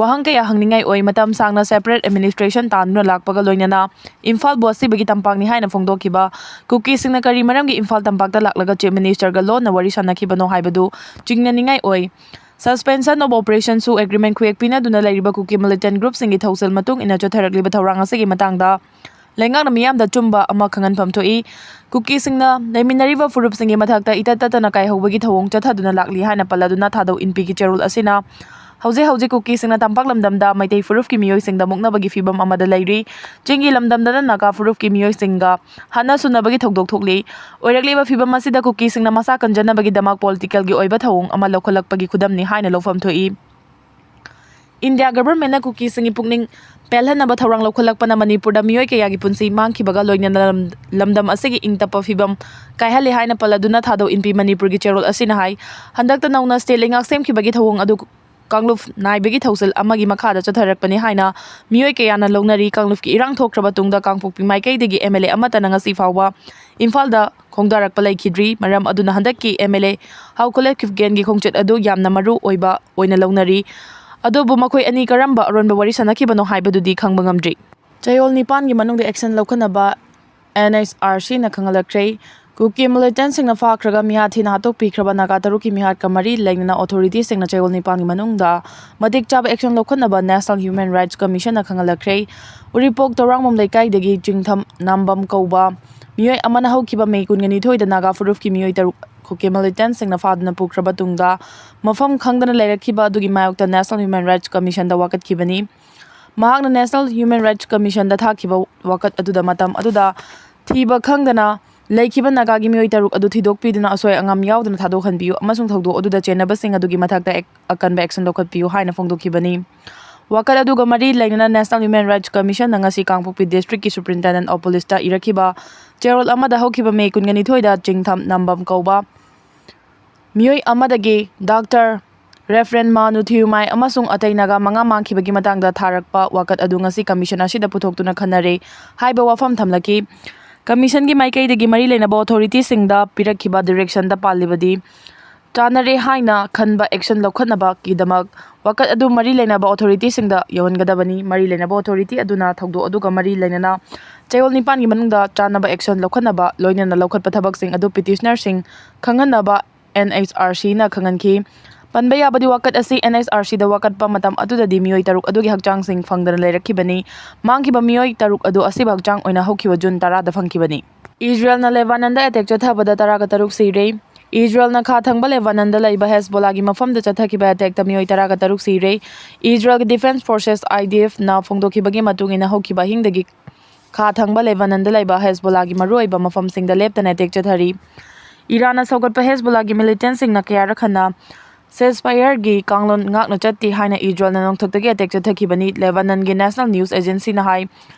ꯋꯥꯍꯪ ꯀꯌꯥ ꯍꯪꯅꯤꯡꯉꯥꯏ ꯑꯣꯏ꯫ ꯃꯇꯝ ꯁꯥꯡꯅ separate administration ꯇꯥꯟꯗꯨꯅ ꯂꯥꯛꯄꯒ ꯂꯣꯏꯅꯅ ꯏꯝꯐꯥꯜꯕꯨ ꯑꯁꯤꯕꯒꯤ ꯇꯝꯄꯥꯛꯅꯤ ꯍꯥꯏꯅ ꯐꯣꯡꯗꯣꯛꯈꯤꯕ ꯀꯨꯀꯤꯁꯤꯡꯅ ꯀꯔꯤ ꯃꯔꯝꯒꯤ ꯏꯝꯐꯥꯜ ꯇꯝꯄꯥꯛꯇ ꯂꯥꯛꯂꯒ Chief Minister ꯒ ꯂꯣꯟꯅ ꯋꯥꯔꯤ ꯁꯥꯟꯅꯈꯤꯕꯅꯣ ꯍꯥꯏꯕꯗꯨ ꯆꯤꯡꯅꯅꯤꯡꯉꯥꯏ ꯑꯣꯏ꯫ Suspension of Operation ꯁꯨ agreement ꯈꯨꯌꯦꯛ ꯄꯤꯅꯗꯨꯅ ꯂꯩꯔꯤꯕ ꯀꯨꯀꯤ militant group ꯁꯤꯡꯒꯤ ꯊꯧꯁꯤꯜ ꯃꯇꯨꯡ ꯏꯟꯅ ꯆꯠꯊꯔꯛꯂꯤꯕ ꯊꯧꯔꯥꯡ ꯑꯁꯤꯒꯤ ꯃꯇꯥꯡꯗ ꯂꯩꯉꯥꯛꯅ ꯃꯤꯌꯥꯝꯗ ꯑꯆꯨꯝꯕ ꯑꯃ ꯈꯪꯍꯟꯐꯝ ꯊꯣꯛꯏ꯫ ꯀꯨꯀꯤꯁꯤꯡꯅ ꯂꯩꯃꯤꯟꯅꯔꯤꯕ ꯐꯨꯔꯨꯞꯁꯤꯡꯒꯤ ꯃꯊꯛꯇ ꯏꯇꯠ ꯇꯠꯇꯅ ꯀꯥꯏꯍꯧꯕꯒꯤ ꯊꯧꯑꯣꯡ ꯆꯠꯊꯗꯨꯅ ꯂꯥꯛꯂꯤ ꯍꯥꯏꯅ ꯄꯜꯂꯗꯨꯅ ꯊꯥꯗꯧ ꯏꯟꯄꯤꯒꯤ ꯆꯦꯔꯣꯜ ꯑꯁꯤꯅ ꯍꯧꯖꯤꯛ ꯍꯧꯖꯤꯛ ꯀꯨꯀꯤꯁꯤꯡꯅ ꯇꯝꯄꯥꯛ ꯂꯝꯗꯝꯗ ꯃꯩꯇꯩ ꯐꯨꯔꯨꯞꯀꯤ ꯃꯤꯑꯣꯏꯁꯤꯡꯗ ꯃꯨꯛꯅꯕꯒꯤ ꯐꯤꯕꯝ ꯑꯃꯗ ꯂꯩꯔꯤ꯫ ꯆꯤꯡꯒꯤ ꯂꯝꯗꯝꯗꯅ ꯅꯥꯒꯥ ꯐꯨꯔꯨꯞꯀꯤ ꯃꯤꯑꯣꯏꯁꯤꯡꯒ ꯍꯥꯠꯅ ꯁꯨꯅꯕꯒꯤ ꯊꯧꯗꯣꯛ ꯊꯣꯛꯂꯤ꯫ ꯑꯣꯏꯔꯛꯂꯤꯕ ꯐꯤꯕꯝ ꯑꯁꯤꯗ ꯀꯨꯀꯤꯁꯤꯡꯅ ꯃꯁꯥ ꯀꯟꯖꯅꯕꯒꯤꯗꯃꯛ political ꯒꯤ ꯑꯣꯏꯕ ꯊꯧꯑꯣꯡ ꯑꯃ ꯂꯧꯈꯠꯂꯛꯄꯒꯤ ꯈꯨꯗꯝꯅꯤ ꯍꯥꯏꯅ ꯂꯧꯐꯝ ꯊꯣꯛꯏ꯫ ꯏꯟꯗꯤꯌꯥ government ꯅ ꯀꯨꯀꯤꯁꯤꯡꯒꯤ ꯄꯨꯛꯅꯤꯡ ꯄꯦꯜꯍꯟꯅꯕ ꯊꯧꯔꯥꯡ ꯂꯧꯈꯠꯂꯛꯄꯅ ꯃꯅꯤꯄꯨꯔꯗ ꯃꯤꯑꯣꯏ ꯀꯌꯥꯒꯤ ꯄꯨꯟꯁꯤ ꯃꯥꯡꯈꯤꯕꯒ ꯂꯣꯏꯅꯅ ꯂꯝ-, ꯂꯝꯗꯝ ꯑꯁꯤꯒꯤ ꯏꯪ ꯇꯞꯄ ꯐꯤꯕꯝ ꯀꯥꯏꯍꯜꯂꯦ ꯍꯥꯏꯅ ꯄꯜꯂꯗꯨꯅ ꯊꯥꯗꯧ ꯏꯟꯄꯤ ꯃꯅꯤꯄꯨꯔꯒꯤ ꯆꯦꯔꯣꯜ ꯑꯁꯤꯅ ꯍꯥꯏ, ꯍꯟꯗꯛꯇ ꯅꯧꯅ state ꯂꯩꯉꯥꯛ ꯁꯦꯝꯈꯤꯕꯒꯤ ꯊꯧꯑꯣꯡ ꯑꯗꯨ ꯀꯥꯡꯂꯨꯞ ꯅꯥꯏꯕꯒꯤ ꯊꯧꯁꯤꯜ ꯑꯃꯒꯤ ꯃꯈꯥꯗ ꯆꯠꯊꯔꯛꯄꯅꯤ ꯍꯥꯏꯅ ꯃꯤꯑꯣꯏ ꯀꯌꯥꯅ ꯂꯧꯅꯔꯤ꯫ ꯀꯥꯡꯂꯨꯞꯀꯤ ꯏꯔꯥꯡ ꯊꯣꯛꯈ꯭ꯔꯕ ꯇꯨꯡꯗ ꯀꯥꯡꯄꯣꯛꯄꯤ ꯃꯥꯏꯀꯩꯗꯒꯤ MLA ꯑꯃꯠꯇꯅ ꯉꯁꯤ ꯐꯥꯎꯕ ꯏꯝꯐꯥꯜꯗ ꯈꯣꯡꯗꯥꯔꯛꯄ ꯂꯩꯈꯤꯗ꯭ꯔꯤ꯫ ꯃꯔꯝ ꯑꯗꯨꯅ ꯍꯟꯗꯛꯀꯤ MLA ꯍꯥꯎꯈꯨꯂꯦ ꯈꯤꯞꯒꯦꯟꯒꯤ ꯈꯣꯡꯆꯠ ꯑꯗꯨ ꯌꯥꯝꯅ ꯃꯔꯨ ꯑꯣꯏꯕ ꯑꯣꯏꯅ ꯂꯧꯅꯔꯤ꯫ ꯑꯗꯨꯕꯨ ꯃꯈꯣꯏ ꯑꯅꯤ ꯀꯔꯝꯕ ꯑꯔꯣꯟꯕ ꯋꯥꯔꯤ ꯁꯥꯟꯅꯈꯤꯕꯅꯣ ꯍꯥꯏꯕꯗꯨꯗꯤ ꯈꯪꯕ ꯉꯝꯗ꯭ꯔꯤ꯫ ꯆꯌꯣꯜ ꯅꯤꯄꯥꯟꯒꯤ ꯃꯅꯨꯡꯗ action ꯂꯧꯈꯠꯅꯕ NHRC ꯅ ꯈꯪꯍꯜꯂꯛꯈ꯭ꯔꯦ꯫ ꯀꯨꯀꯤ militant ꯁꯤꯡꯅ ꯐꯥꯈ꯭ꯔꯒ ꯃꯤꯍꯥꯠ ꯊꯤꯅ ꯍꯥꯠꯇꯣꯛꯄꯤꯈ꯭ꯔꯕ ꯅꯥꯒꯥ ꯇꯔꯨꯛꯀꯤ ꯃꯤꯍꯥꯠꯀ ꯃꯔꯤ ꯂꯩꯅꯅ authority ꯁꯤꯡꯅ ꯆꯌꯣꯜ ꯅꯤꯄꯥꯟꯒꯤ ꯃꯅꯨꯡꯗ ꯃꯇꯤꯛ ꯆꯥꯕ action ꯂꯧꯈꯠꯅꯕ National Human Rights Commission ꯅ ꯈꯪꯍꯜꯂꯛꯈ꯭ꯔꯦ꯫ ꯎꯔꯤꯄꯣꯛ ꯇꯧꯔꯥꯡꯕꯝ ꯂꯩꯀꯥꯏꯗꯒꯤ ꯆꯤꯡꯊꯝ ꯅꯥꯝꯕꯝ ꯀꯧꯕ ꯃꯤꯑꯣꯏ ꯑꯃꯅ ꯍꯧꯈꯤꯕ ꯃꯦ ꯀꯨꯟꯒ ꯅꯤꯊꯣꯏꯗ ꯅꯥꯒꯥ ꯐꯨꯔꯨꯞꯀꯤ ꯃꯤꯑꯣꯏ ꯇꯔꯨꯛ ꯀꯨꯀꯤ militant ꯁꯤꯡꯅ ꯐꯥꯗꯨꯅ ꯄꯨꯈ꯭ꯔꯕ ꯇꯨꯡꯗ ꯃꯐꯝ ꯈꯪꯗꯅ ꯂꯩꯔꯛꯈꯤꯕ ꯑꯗꯨꯒꯤ ꯃꯥꯌꯣꯛꯇ National Human Rights Commission ꯗ ꯋꯥꯀꯠꯈꯤꯕꯅꯤ꯫ ꯃꯍꯥꯛꯅ National Human Rights Commission ꯗ ꯊꯥꯈꯤꯕ ꯋꯥꯀꯠ ꯑꯗꯨꯗ ꯃꯇꯝ ꯑꯗꯨꯗ ꯊꯤꯕ ꯈꯪꯗꯅ ꯂꯩꯈꯤꯕ ꯅꯥꯒꯥꯒꯤ ꯃꯤꯑꯣꯏ ꯇꯔꯨꯛ ꯑꯗꯨ ꯊꯤꯗꯣꯛꯄꯤꯗꯨꯅ ꯑꯁꯣꯏ ꯑꯉꯥꯝ ꯌꯥꯎꯗꯅ ꯊꯥꯗꯣꯛꯍꯟꯕꯤꯌꯨ ꯑꯃꯁꯨꯡ ꯊꯧꯗꯣꯛ ꯑꯗꯨꯗ ꯆꯦꯟꯅꯕꯁꯤꯡ ꯑꯗꯨꯒꯤ ꯃꯊꯛꯇ ꯑꯦꯛ-, ꯑꯀꯟꯕ action ꯂꯧꯈꯠꯄꯤꯌꯨ ꯍꯥꯏꯅ ꯐꯣꯡꯗꯣꯛꯈꯤꯕꯅꯤ꯫ ꯋꯥꯀꯠ ꯑꯗꯨꯒ ꯃꯔꯤ ꯂꯩꯅꯅ National Human Rights Commission ꯅ ꯉꯁꯤ ꯀꯥꯡꯄꯣꯛꯄꯤ District ꯀꯤ Superintendent of Police ꯇ ꯏꯔꯛꯈꯤꯕ ꯆꯦꯔꯣꯜ ꯑꯃꯗ ꯍꯧꯈꯤꯕ May ꯀꯨꯟꯒ ꯅꯤꯊꯣꯏꯗ ꯆꯤꯡꯊꯝ ꯅꯝꯕꯝ ꯀꯧꯕ ꯃꯤꯑꯣꯏ ꯑꯃꯗꯒꯤ Doctor Reverend ꯃꯥꯅꯨ ꯊꯤꯌꯨꯃꯥꯏ ꯑꯃꯁꯨꯡ ꯑꯇꯩ ꯅꯥꯒꯥ ꯃꯉꯥ ꯃꯥꯡꯈꯤꯕꯒꯤ ꯃꯇꯥꯡꯗ ꯊꯥꯔꯛꯄ ꯋꯥꯀꯠ ꯑꯗꯨ ꯉꯁꯤ Commission ꯑꯁꯤꯗ ꯄꯨꯊꯣꯛꯇꯨꯅ ꯈꯟꯅꯔꯦ ꯍꯥꯏꯕ ꯋꯥꯐꯝ ꯊꯝꯂꯛꯈꯤ꯫ Commission ꯒꯤ ꯃꯥꯏꯀꯩꯗꯒꯤ ꯃꯔꯤ ꯂꯩꯅꯕ authority ꯁꯤꯡꯗ ꯄꯤꯔꯛꯈꯤꯕ direction ꯗ ꯄꯥꯜꯂꯤꯕꯗꯤ ꯆꯥꯟꯅꯔꯦ ꯍꯥꯏꯅ ꯈꯟꯕ action ꯂꯧꯈꯠꯅꯕꯒꯤꯗꯃꯛ ꯋꯥꯀꯠ ꯑꯗꯨ ꯃꯔꯤ ꯂꯩꯅꯕ authority ꯁꯤꯡꯗ ꯌꯧꯍꯟꯒꯗꯕꯅꯤ꯫ ꯃꯔꯤ ꯂꯩꯅꯕ authority ꯑꯗꯨꯅ ꯊꯧꯗꯣꯛ ꯑꯗꯨꯒ ꯃꯔꯤ ꯂꯩꯅꯅ ꯆꯌꯣꯜ ꯅꯤꯄꯥꯟꯒꯤ ꯃꯅꯨꯡꯗ ꯆꯥꯟꯅꯕ action ꯂꯧꯈꯠꯅꯕ, ꯂꯣꯏꯅꯅ ꯂꯧꯈꯠꯄ ꯊꯕꯛꯁꯤꯡ ꯑꯗꯨ petitioner ꯁꯤꯡ ꯈꯪꯍꯟꯅꯕ N H R C ꯅ ꯈꯪꯍꯟꯈꯤ꯫ ꯄꯟꯕ ꯌꯥꯕꯗꯤ, ꯋꯥꯀꯠ ꯑꯁꯤ N H R C ꯗ ꯋꯥꯀꯠꯄ ꯃꯇꯝ ꯑꯗꯨꯗꯗꯤ ꯃꯤꯑꯣꯏ ꯇꯔꯨꯛ ꯑꯗꯨꯒꯤ ꯍꯛꯆꯥꯡꯁꯤꯡ ꯐꯪꯗꯅ ꯂꯩꯔꯛꯈꯤꯕꯅꯤ꯫ ꯃꯥꯡꯈꯤꯕ ꯃꯤꯑꯣꯏ ꯇꯔꯨꯛ ꯑꯗꯨ ꯑꯁꯤꯕ ꯍꯛꯆꯥꯡ ꯑꯣꯏꯅ ꯍꯧꯈꯤꯕ June ꯇꯔꯥꯗ ꯐꯪꯈꯤꯕꯅꯤ꯫ ꯏꯖꯔꯦꯜꯅ ꯂꯦꯕꯥꯅꯟꯗ attack ꯆꯠꯊꯕꯗ ꯇꯔꯥꯒ ꯇꯔꯨꯛ ꯁꯤꯔꯦ꯫ ꯏꯖꯔꯦꯜꯅ ꯈꯥ ꯊꯪꯕ ꯂꯦꯕꯥꯅꯟꯗ ꯂꯩꯕ ꯍꯦꯖꯕꯣꯂꯥꯒꯤ ꯃꯐꯝꯗ ꯆꯠꯊꯈꯤꯕ attack ꯇ ꯃꯤꯑꯣꯏ ꯇꯔꯥꯒ ꯇꯔꯨꯛ ꯁꯤꯔꯦ꯫ ꯏꯖꯔꯦꯜꯒꯤ Defense Forces, I D F ꯅ ꯐꯣꯡꯗꯣꯛꯈꯤꯕꯒꯤ ꯃꯇꯨꯡ ꯏꯟꯅ, ꯍꯧꯈꯤꯕ ꯑꯍꯤꯡꯗꯒꯤ ꯈꯥ ꯊꯪꯕ ꯂꯦꯕꯥꯅꯟꯗ ꯂꯩꯕ ꯍꯦꯖꯕꯣꯂꯥꯒꯤ ꯃꯔꯨꯑꯣꯏꯕ ꯃꯐꯝꯁꯤꯡꯗ ꯂꯦꯞꯇꯅ attack ꯆꯠꯊꯔꯤ꯫ ꯏꯔꯥꯟꯅ ꯁꯧꯒꯠꯄ ꯍꯦꯖꯕꯣꯂꯥꯒꯤ militant ꯁꯤꯡꯅ ꯀꯌꯥꯔꯛ ꯍꯟꯅ ceasefire ꯒꯤ ꯀꯥꯡꯂꯣꯟ ꯉꯥꯛꯅ ꯆꯠꯇꯦ ꯍꯥꯏꯅ ꯏꯖꯔꯦꯜꯅ ꯅꯣꯡꯊꯛꯇꯒꯤ attack ꯆꯠꯊꯈꯤꯕꯅꯤ꯫ ꯂꯦꯕꯥꯅꯟꯒꯤ National News Agency ꯅ ꯍꯥꯏ,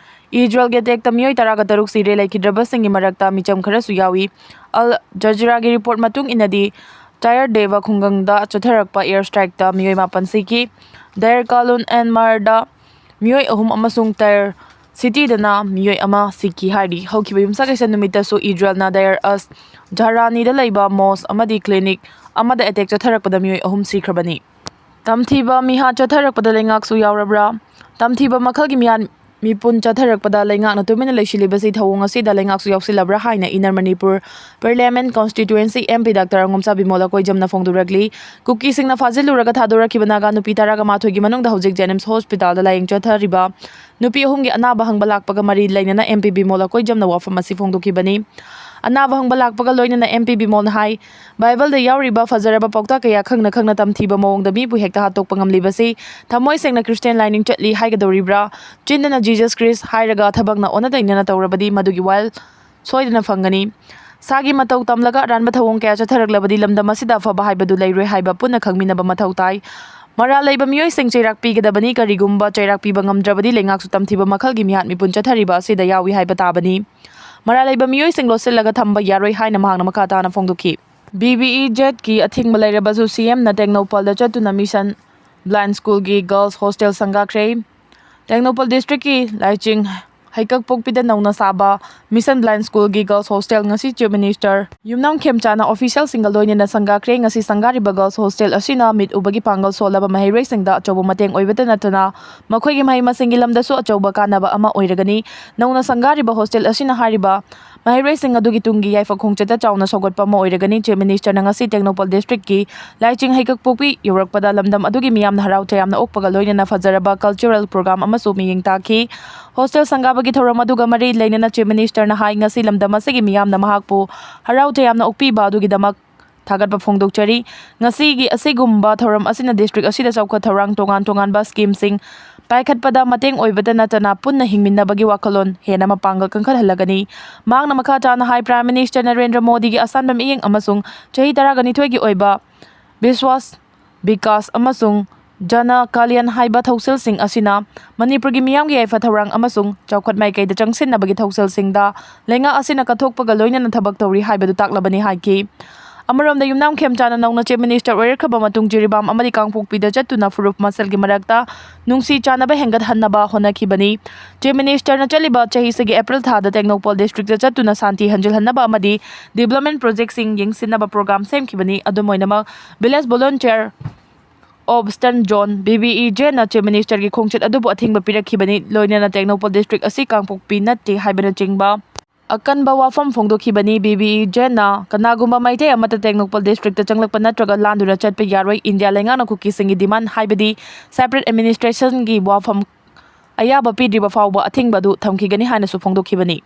ꯏꯖꯔꯦꯜꯒꯤ attack ꯇ ꯃꯤꯑꯣꯏ ꯇꯔꯥꯒ ꯇꯔꯨꯛ ꯁꯤꯔꯦ꯫ ꯂꯩꯈꯤꯗ꯭ꯔꯕꯁꯤꯡꯒꯤ ꯃꯔꯛꯇ ꯃꯤꯆꯝ ꯈꯔꯁꯨ ꯌꯥꯎꯏ꯫ Al Jazeera ꯒꯤ report ꯃꯇꯨꯡ ꯏꯟꯅꯗꯤ, ꯇꯥꯌꯔ ꯗꯦꯕ ꯈꯨꯡꯒꯪꯗ ꯆꯠꯊꯔꯛꯄ air strike ꯇ ꯃꯤꯑꯣꯏ ꯃꯥꯄꯟ ꯁꯤꯈꯤ꯫ ꯗꯥꯌꯔ ꯀꯥꯂꯨꯟ ꯑꯦꯟ ꯃꯥꯔꯗ ꯃꯤꯑꯣꯏ ꯑꯍꯨꯝ ꯑꯃꯁꯨꯡ ꯇꯥꯌꯔ ꯁꯤꯇꯤꯗꯅ ꯃꯤꯑꯣꯏ ꯑꯃ ꯁꯤꯈꯤ ꯍꯥꯏꯔꯤ꯫ ꯍꯧꯈꯤꯕ ꯌꯨꯝꯁꯥꯀꯩꯁꯥ ꯅꯨꯃꯤꯠꯇꯁꯨ ꯏꯖꯔꯦꯜꯅ ꯗꯥꯌꯔ ꯑꯁ ꯖꯍꯔꯥꯅꯤꯗ ꯂꯩꯕ mosque ꯑꯃꯗꯤ clinic ꯑꯃꯗ attack ꯆꯠꯊꯔꯛꯄꯗ ꯃꯤꯑꯣꯏ ꯑꯍꯨꯝ ꯁꯤꯈ꯭ꯔꯕꯅꯤ꯫ ꯇꯝꯊꯤꯕ ꯃꯤꯍꯥꯠ ꯆꯠꯊꯔꯛꯄꯗ ꯂꯩꯉꯥꯛꯁꯨ ꯌꯥꯎꯔꯕ꯭ꯔꯥ? ꯇꯝꯊꯤꯕ ꯃꯈꯜꯒꯤ ꯃꯤꯍꯥꯠ ꯃꯤꯄꯨꯟ ꯆꯠꯊꯔꯛꯄꯗ ꯂꯩꯉꯥꯛꯅ ꯇꯨꯃꯤꯟꯅ ꯂꯩꯁꯤꯜꯂꯤꯕꯁꯤ ꯊꯧꯑꯣꯡ ꯑꯁꯤꯗ ꯂꯩꯉꯥꯛꯁꯨ ꯌꯥꯎꯁꯤꯜꯂꯕ꯭ꯔꯥ ꯍꯥꯏꯅ Inner Manipur Parliament Constituency M P Doctor ꯑꯉꯣꯝꯆꯥ Bimol ꯑꯀꯣꯏꯖꯝꯅ ꯐꯣꯡꯗꯣꯔꯛꯂꯤ꯫ ꯀꯨꯀꯤꯁꯤꯡꯅ ꯐꯥꯖꯤꯜꯂꯨꯔꯒ ꯊꯥꯗꯣꯔꯛꯈꯤꯕ Naga ꯅꯨꯄꯤ ꯇꯔꯥꯒ ꯃꯥꯊꯣꯏꯒꯤ ꯃꯅꯨꯡꯗ ꯍꯧꯖꯤꯛ JNIMS hospital ꯗ ꯂꯥꯌꯦꯡ ꯆꯠꯊꯔꯤꯕ ꯅꯨꯄꯤ ꯑꯍꯨꯝꯒꯤ ꯑꯅꯥꯕ ꯍꯪꯕ ꯂꯥꯛꯄꯒ ꯃꯔꯤ ꯂꯩꯅꯅ M P ꯕꯤꯃꯣꯜ ꯑꯀꯣꯏꯖꯝꯅ ꯋꯥꯐꯝ ꯑꯁꯤ ꯐꯣꯡꯗꯣꯛꯈꯤꯕꯅꯤ꯫ ꯑꯅꯥꯕ ꯍꯪꯕ ꯂꯥꯛꯄꯒ ꯂꯣꯏꯅꯅ M P ꯕꯤꯃꯣꯜꯅ ꯍꯥꯏ, Bible ꯗ ꯌꯥꯎꯔꯤꯕ ꯐꯖꯔꯕ ꯄꯥꯎꯇꯥꯛ ꯀꯌꯥ ꯈꯪꯅ ꯈꯪꯅ ꯇꯝꯊꯤꯕ ꯃꯑꯣꯡꯗ ꯃꯤꯕꯨ ꯍꯦꯛꯇ ꯍꯥꯠꯇꯣꯛꯄ ꯉꯝꯂꯤꯕꯁꯤ ꯊꯃꯣꯏ ꯁꯦꯡꯅ Christian ꯂꯥꯏꯅꯤꯡ ꯆꯠꯂꯤ ꯍꯥꯏꯒꯗꯧꯔꯤꯕ꯭ꯔꯥ? ꯆꯤꯟꯗꯅ Jesus Christ ꯍꯥꯏꯔꯒ ꯊꯕꯛꯅ ꯑꯣꯟꯅ ꯇꯩꯅꯅ ꯇꯧꯔꯕꯗꯤ ꯃꯗꯨꯒꯤ ꯋꯥꯌꯦꯜ ꯁꯣꯏꯗꯅ ꯐꯪꯒꯅꯤ꯫ ꯁꯥꯒꯤ ꯃꯇꯧ ꯇꯝꯂꯒ ꯑꯔꯥꯟꯕ ꯊꯧꯑꯣꯡ ꯀꯌꯥ ꯆꯠꯊꯔꯛꯂꯕꯗꯤ ꯂꯝꯗꯝ ꯑꯁꯤꯗ ꯑꯐꯕ ꯍꯥꯏꯕꯗꯨ ꯂꯩꯔꯣꯏ ꯍꯥꯏꯕ ꯄꯨꯟꯅ ꯈꯪꯃꯤꯟꯅꯕ ꯃꯊꯧ ꯇꯥꯏ꯫ ꯃꯔꯥꯜ ꯂꯩꯕ ꯃꯤꯑꯣꯏꯁꯤꯡ ꯆꯩꯔꯥꯛ ꯄꯤꯒꯗꯕꯅꯤ꯫ ꯀꯔꯤꯒꯨꯝꯕ ꯆꯩꯔꯥꯛ ꯄꯤꯕ ꯉꯝꯗ꯭ꯔꯕꯗꯤ ꯂꯩꯉꯥꯛꯁꯨ ꯇꯝꯊꯤꯕ ꯃꯈꯜꯒꯤ ꯃꯤꯍꯥꯠ ꯃꯤꯄꯨꯟ ꯆꯠꯊꯔꯤꯕ ꯑꯁꯤꯗ ꯌꯥꯎꯏ ꯍꯥꯏꯕ ꯇꯥꯕꯅꯤ꯫ ꯃꯔꯥꯜ ꯂꯩꯕ ꯃꯤꯑꯣꯏꯁꯤꯡ ꯂꯣꯠꯁꯤꯜꯂꯒ ꯊꯝꯕ ꯌꯥꯔꯣꯏ ꯍꯥꯏꯅ ꯃꯍꯥꯛꯅ ꯃꯈꯥ ꯇꯥꯅ ꯐꯣꯡꯗꯣꯛꯈꯤ꯫ ꯕꯤ ꯕꯤ ꯏ ꯖꯦꯠꯀꯤ ꯑꯊꯤꯡꯕ ꯂꯩꯔꯕꯁꯨ ꯁꯤ ꯑꯦꯝꯅ ꯇꯦꯡꯅꯧꯄꯜꯗ ꯆꯠꯇꯨꯅ ꯃꯤꯁꯟ ꯕ꯭ꯂꯥꯏꯟ ꯁ꯭ꯀꯨꯜꯒꯤ ꯒꯔꯜꯁ ꯍꯣꯁꯇꯦꯜ ꯁꯪꯒꯥꯈ꯭ꯔꯦ꯫ ꯇꯦꯡꯅꯧꯄꯜ ꯗꯤꯁꯇ꯭ꯔꯤꯛꯀꯤ ꯂꯥꯏꯆꯤꯡ ꯍꯩꯀꯛꯄꯣꯛꯄꯤꯗ ꯅꯧꯅ ꯁꯥꯕ ꯃꯤꯁꯟ ꯕ꯭ꯂꯥꯏꯟ ꯁ꯭ꯀꯨꯜꯒꯤ ꯒꯔꯜꯁ ꯍꯣꯁꯇꯦꯜ ꯉꯁꯤ ꯆꯤꯐ ꯃꯤꯅꯤꯁꯇꯔ ꯌꯨꯝꯅꯥꯝ ꯈꯦꯝꯆꯥꯅ ꯑꯣꯐꯤꯁꯤꯌꯦꯜꯁꯤꯡꯒ ꯂꯣꯏꯅꯅ ꯁꯪꯒꯥꯈ꯭ꯔꯦ꯫ ꯉꯁꯤ ꯁꯪꯒꯥꯔꯤꯕ ꯒꯔꯜꯁ ꯍꯣꯁꯇꯦꯜ ꯑꯁꯤꯅ ꯃꯤꯠ ꯎꯕꯒꯤ ꯄꯥꯡꯒꯜ ꯁꯣꯜꯂꯕ ꯃꯍꯩꯔꯣꯏꯁꯤꯡꯗ ꯑꯆꯧꯕ ꯃꯇꯦꯡ ꯑꯣꯏꯕꯇ ꯅꯠꯇꯅ ꯃꯈꯣꯏꯒꯤ ꯃꯍꯩ ꯃꯁꯤꯡꯒꯤ ꯂꯝꯗꯁꯨ ꯑꯆꯧꯕ ꯀꯥꯟꯅꯕ ꯑꯃ ꯑꯣꯏꯔꯒꯅꯤ꯫ ꯅꯧꯅ ꯁꯪꯒꯥꯔꯤꯕ ꯍꯣꯁꯇꯦꯜ ꯑꯁꯤꯅ ꯍꯥꯏꯔꯤꯕ ꯃꯍꯩꯔꯣꯏꯁꯤꯡ ꯑꯗꯨꯒꯤ ꯇꯨꯡꯒꯤ ꯌꯥꯏꯐ ꯈꯣꯡꯆꯠꯇ ꯆꯥꯎꯅ ꯁꯧꯒꯠꯄ ꯑꯃ ꯑꯣꯏꯔꯒꯅꯤ꯫ ꯆꯤꯐ ꯃꯤꯅꯤꯁꯇꯔꯅ ꯉꯁꯤ ꯇꯦꯡꯅꯧꯄꯜ ꯗꯤꯁꯇ꯭ꯔꯤꯛꯀꯤ ꯂꯥꯏꯆꯤꯡ ꯍꯩꯀꯛꯄꯣꯛꯄꯤ ꯌꯧꯔꯛꯄꯗ ꯂꯝꯗꯝ ꯑꯗꯨꯒꯤ ꯃꯤꯌꯥꯝꯅ ꯍꯔꯥꯎ ꯇꯌꯥꯝꯅ ꯑꯣꯛꯄꯒ ꯂꯣꯏꯅꯅ ꯐꯖꯔꯕ ꯀꯜꯆꯔꯦꯜ ꯄ꯭ꯔꯣꯒ꯭ꯔꯥꯝ ꯑꯃꯁꯨ ꯃꯤꯠꯌꯦꯡ ꯇꯥꯈꯤ꯫ ꯍꯣꯁꯇꯦꯜ ꯁꯪꯒꯥꯕꯒꯤ ꯊꯧꯔꯝ ꯑꯗꯨꯒ ꯃꯔꯤ ꯂꯩꯅꯅ ꯆꯤꯐ ꯃꯤꯅꯤꯁꯇꯔꯅ ꯍꯥꯏ, ꯉꯁꯤ ꯂꯝꯗꯝ ꯑꯁꯤꯒꯤ ꯃꯤꯌꯥꯝꯅ ꯃꯍꯥꯛꯄꯨ ꯍꯔꯥꯎ ꯇꯌꯥꯝꯅ ꯑꯣꯛꯄꯤꯕ ꯑꯗꯨꯒꯤꯗꯃꯛ ꯊꯥꯒꯠꯄ ꯐꯣꯡꯗꯣꯛꯆꯔꯤ꯫ ꯉꯁꯤꯒꯤ ꯑꯁꯤꯒꯨꯝꯕ ꯊꯧꯔꯝ ꯑꯁꯤꯅ ꯗꯤꯁꯇ꯭ꯔꯤꯛ ꯑꯁꯤꯗ ꯆꯥꯎꯈꯠ ꯊꯧꯔꯥꯡ ꯇꯣꯉꯥꯟ ꯇꯣꯉꯥꯟꯕ ꯁ꯭ꯀꯤꯝꯁꯤꯡ ꯄꯥꯏꯈꯠꯄꯗ ꯃꯇꯦꯡ ꯑꯣꯏꯕꯇ ꯅꯠꯇꯅ ꯄꯨꯟꯅ ꯍꯤꯡꯃꯤꯟꯅꯕꯒꯤ ꯋꯥꯈꯜꯂꯣꯟ ꯍꯦꯟꯅ ꯃꯄꯥꯡꯒꯜ ꯀꯟꯈꯠꯍꯜꯂꯒꯅꯤ꯫ ꯃꯍꯥꯛꯅ ꯃꯈꯥ ꯇꯥꯅ ꯍꯥꯏ, ꯄ꯭ꯔꯥꯏꯝ ꯃꯤꯅꯤꯁꯇꯔ ꯅꯔꯦꯟꯗ꯭ꯔ ꯃꯣꯗꯤꯒꯤ ꯑꯁꯥꯟꯕ ꯃꯤꯠꯌꯦꯡ ꯑꯃꯁꯨꯡ ꯆꯍꯤ ꯇꯔꯥꯒ ꯅꯤꯊꯣꯏꯒꯤ ꯑꯣꯏꯕ ꯕꯤꯁ꯭ꯋꯥꯁ, ꯕꯤꯀꯥꯁ ꯑꯃꯁꯨꯡ ꯖꯅ ꯀꯥꯂꯤꯌꯥꯟ ꯍꯥꯏꯕ ꯊꯧꯁꯤꯜꯁꯤꯡ ꯑꯁꯤꯅ ꯃꯅꯤꯄꯨꯔꯒꯤ ꯃꯤꯌꯥꯝꯒꯤ ꯌꯥꯏꯐ ꯊꯧꯔꯥꯡ ꯑꯃꯁꯨꯡ ꯆꯥꯎꯈꯠ ꯃꯥꯏꯀꯩꯗ ꯆꯪꯁꯤꯟꯅꯕꯒꯤ ꯊꯧꯁꯤꯜꯁꯤꯡꯗ ꯂꯩꯉꯥꯛ ꯑꯁꯤꯅ ꯀꯠꯊꯣꯛꯄꯒ ꯂꯣꯏꯅꯅ ꯊꯕꯛ ꯇꯧꯔꯤ ꯍꯥꯏꯕꯗꯨ ꯇꯥꯛꯂꯕꯅꯤ ꯍꯥꯏꯈꯤ꯫ ꯑꯃꯔꯣꯝꯗ, ꯌꯨꯝꯅꯥꯝ ꯈꯦꯝꯆꯥꯅ ꯅꯧꯅ ꯆꯤꯐ ꯃꯤꯅꯤꯁꯇꯔ ꯑꯣꯏꯔꯛꯈ꯭ꯔꯕ ꯃꯇꯨꯡ ꯖꯤꯔꯤꯕꯥꯝ ꯑꯃꯗꯤ ꯀꯥꯡꯄꯣꯛꯄꯤꯗ ꯆꯠꯇꯨꯅ ꯐꯨꯔꯨꯞ ꯃꯁꯦꯜꯒꯤ ꯃꯔꯛꯇ ꯅꯨꯡꯁꯤ ꯆꯥꯟꯅꯕ ꯍꯦꯟꯒꯠꯍꯟꯅꯕ ꯍꯣꯠꯅꯈꯤꯕꯅꯤ꯫ ꯆꯤꯐ ꯃꯤꯅꯤꯁꯇꯔꯅ ꯆꯠꯂꯤꯕ ꯆꯍꯤꯁꯤꯒꯤ ꯑꯦꯄ꯭ꯔꯤꯜ ꯊꯥꯗ ꯇꯦꯡꯅꯧꯄꯜ ꯗꯤꯁꯇ꯭ꯔꯤꯛꯇ ꯆꯠꯇꯨꯅ ꯁꯥꯟꯇꯤ ꯍꯟꯖꯤꯜꯍꯟꯅꯕ ꯑꯃꯗꯤ ꯗꯤꯕ꯭ꯂꯞꯃꯦꯟ ꯄ꯭ꯔꯣꯖꯦꯛꯁꯤꯡ ꯌꯦꯡꯁꯤꯟꯅꯕ ꯄ꯭ꯔꯣꯒ꯭ꯔꯥꯝ ꯁꯦꯝꯈꯤꯕꯅꯤ꯫ ꯑꯗꯨꯝ ꯑꯣꯏꯅꯃꯛ, village volunteer of eastern zone, V V E ꯖꯦꯅ ꯆꯤꯐ ꯃꯤꯅꯤꯁꯇꯔꯒꯤ ꯈꯣꯡꯆꯠ ꯑꯗꯨꯕꯨ ꯑꯊꯤꯡꯕ ꯄꯤꯔꯛꯈꯤꯕꯅꯤ꯫ ꯂꯣꯏꯅꯅ ꯇꯦꯡꯅꯧꯄꯜ ꯗꯤꯁꯇ꯭ꯔꯤꯛ ꯑꯁꯤ ꯀꯥꯡꯄꯣꯛꯄꯤ ꯅꯠꯇꯦ ꯍꯥꯏꯕꯅꯆꯤꯡꯕ ꯑꯀꯟꯕ ꯋꯥꯐꯝ ꯐꯣꯡꯗꯣꯛꯈꯤꯕꯅꯤ꯫ ꯚꯤ ꯚꯤ ꯏ ꯖꯦꯅ ꯀꯅꯥꯒꯨꯝꯕ ꯃꯩꯇꯩ ꯑꯃꯠꯇ ꯇꯦꯡꯅꯧꯄꯜ ꯗꯤꯁꯇ꯭ꯔꯤꯛꯇ ꯆꯪꯂꯛꯄ ꯅꯠꯇ꯭ꯔꯒ ꯂꯥꯟꯗꯨꯅ ꯆꯠꯄ ꯌꯥꯔꯣꯏ꯫ ꯏꯟꯗꯤꯌꯥ ꯂꯩꯉꯥꯛꯅ ꯀꯨꯀꯤꯁꯤꯡꯒꯤ ꯗꯤꯃꯥꯟ, ꯍꯥꯏꯕꯗꯤ ꯁꯦꯄꯔꯦꯠ ꯑꯦꯗꯃꯤꯅꯤꯁꯇ꯭ꯔꯦꯁꯟꯒꯤ ꯋꯥꯐꯝ ꯑꯌꯥꯕ ꯄꯤꯗ꯭ꯔꯤꯕ ꯐꯥꯎꯕ ꯑꯊꯤꯡꯕ ꯑꯗꯨ ꯊꯝꯈꯤꯒꯅꯤ ꯍꯥꯏꯅꯁꯨ ꯐꯣꯡꯗꯣꯛꯈꯤꯕꯅꯤ꯫